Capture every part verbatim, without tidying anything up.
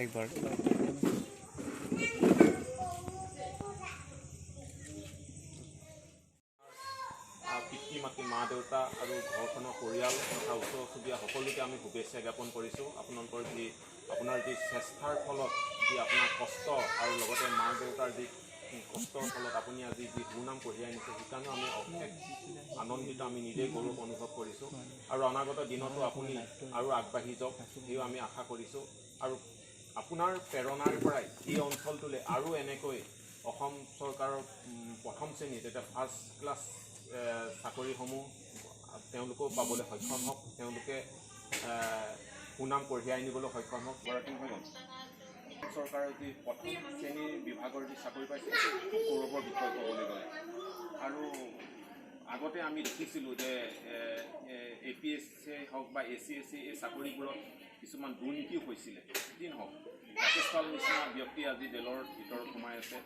একবাৰ। আহ, পিতৃ মাতৃ, মা দেউতা আৰু ঘৰখনৰ পৰিয়াল তথা ওচৰ চুবুৰীয়া সকলোকে আমি শুভেচ্ছা জ্ঞাপন কৰিছোঁ। আপোনালোকৰ যি, আপোনাৰ যি চেষ্টাৰ ফলত যি আপোনাৰ কষ্ট আৰু লগতে মা দেউতাৰ যি কষ্টৰ ফলত আপুনি আজি যি সুনাম কঢ়িয়াই আনিছে, সেইকাৰণেও আমি অশেষ আনন্দিত, আমি নিজেই গৌৰৱ অনুভৱ কৰিছোঁ। আৰু অনাগত দিনতো আপুনি আৰু আগবাঢ়ি যাওক, সেয়াও আমি আশা কৰিছোঁ। আৰু আপোনাৰ প্ৰেৰণাৰ পৰাই এই অঞ্চলটোলৈ আৰু এনেকৈ অসম চৰকাৰৰ, উম, প্ৰথম শ্ৰেণীত এতিয়া ফাৰ্ষ্ট ক্লাছ, এ, চাকৰিসমূহ তেওঁলোকেও পাবলৈ সক্ষম হওক, তেওঁলোকে, এ, সুনাম কঢ়িয়াই আনিবলৈ সক্ষম হওক। গৰাকী হৈ গ'ল। চৰকাৰৰ যি প্ৰথম শ্ৰেণীৰ বিভাগৰ যি চাকৰি পাইছে, খুব গৌৰৱৰ বিষয় ক'বলৈ গ'লে। আৰু আগতে আমি দেখিছিলোঁ যে, এ, এ, এ পি এছ চিয়ে হওক বা এ চি এছ চি, এই চাকৰিবোৰত কিছুমান দুৰ্নীতিও হৈছিলে। যি নহওক, ৰাকেশ পাল নিচিনা ব্যক্তি আজি জেলৰ ভিতৰত সোমাই আছে।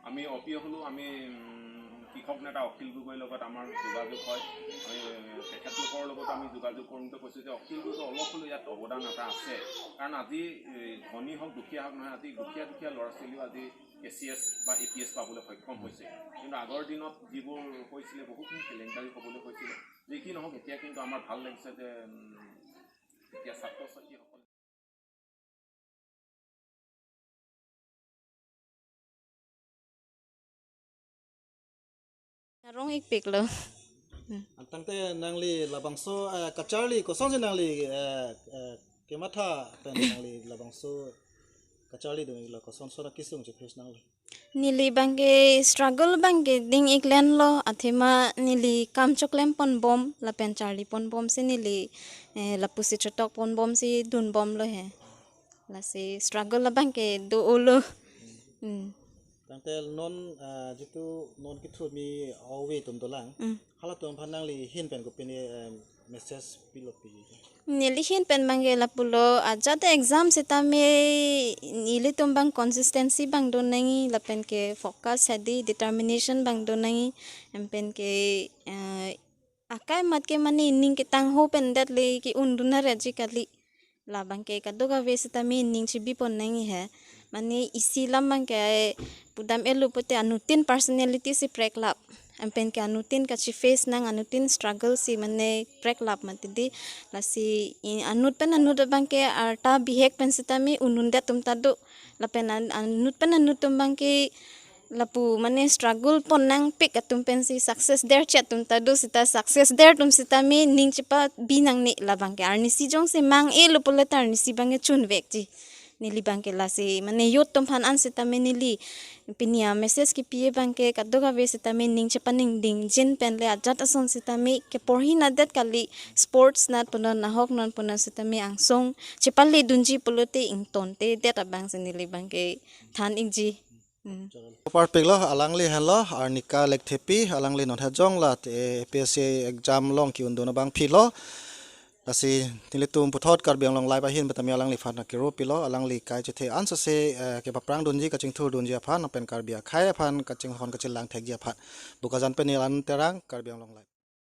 আমি অপ্ৰিয় হ'লেও আমি, উম, কৃষক নেতা অখিল গগৈৰ লগত আমাৰ যোগাযোগ হয়। আমি, এ, তেখেতলোকৰ লগত আমি যোগাযোগ কৰোঁতে কৈছোঁ যে অখিল গগৈ অলপ হ'লেও ইয়াত অৱদান এটা আছে। কাৰণ আজি, এ, ধনী হওক, দুখীয়া হওক নহয়, আজি দুখীয়া দুখীয়া ল'ৰা ছোৱালীও আজি এ চি এছ বা এ পি এছ পাবলৈ সক্ষম হৈছে। কিন্তু আগৰ দিনত যিবোৰ হৈছিলে, বহুখিনি কেলেংকাৰী হ'বলৈ হৈছিলে। যি কি নহওক, এতিয়া কিন্তু আমাৰ ভাল লাগিছে যে, উম, এতিয়া ছাত্ৰ ছাত্ৰীসকল Arong ikpiklo. Tangte nangli labangso, eh, kacharli kosonsi nangli, eh, eh, kematha pen nangli labangso kacharli dun-iklo, kosonso akesung chephis nangli? Neli abangke struggle abangke ding-iklenlo, athema neli kam choklem ponbom lapen charli ponbomsi neli, eh, lapusi chotok ponbomsi dunbomlo he. Lasi struggle abangke do-olo. Hmm. Tangte non, ah, jitu non kethurmi ove atum dolang. Hmm. Halatum aphan nangli ahin pen kopine, em, message pilo pi? Neli ahin pen abangke lapulo, ajat exam sitame ilitum abang consistency abang do nangji lapen ke focus hadi determination abang do nangji, em pen ke, eh, akai amat ke mane ning ketangho pen det le ke-un dun aret ji kali. Labangke kadokave sitame ning chebi pon nangji he. Mane isi alam abangke pudam-etlo pute anuttin personality si preklap. Em pen ke anuttin kacheface nang, anuttin struggle si mane preklap mati di. Lasi i anut pen anut abangke arta bihek pen sitame un-un det atum ta do. Lapen an-, anut pen anut atum abangke lapu mane struggle pon nangpik atum pensi success der che atum ta do, seta success der atum sitame ning chepabi nangne. Labangke arnisi jongsi mang-elo pulote arnisi abangke chunvekji. Neli abangke lasi mane youth atum aphan an sitame neli pini a-message kepi abangke kadokave sitame ning chepaningding jin pen le ajat ason sitame keporhi nadet kali, sports nat punon, nahok non punon sitame angsong chepale dunji pulote ingtonte det abangsi neli abangke than-ikji. Hmm. Parpiklo, alangli henlo Arnika Lekthepi, alangli non hejong la, eh, A P S C exam along ke-un dun abang philo. Lasi nelitum puthot Karbi Anglong Live ahin pen tame alangliphan akero pilo, alangli kai chethe ansose, eh, kepaprang dunji, kachingthur dunji aphan, lapen Karbi akhei aphan kachinghon kachelang thekji aphan. Bokajan pen Nilan Terang, Karbi Anglong Live.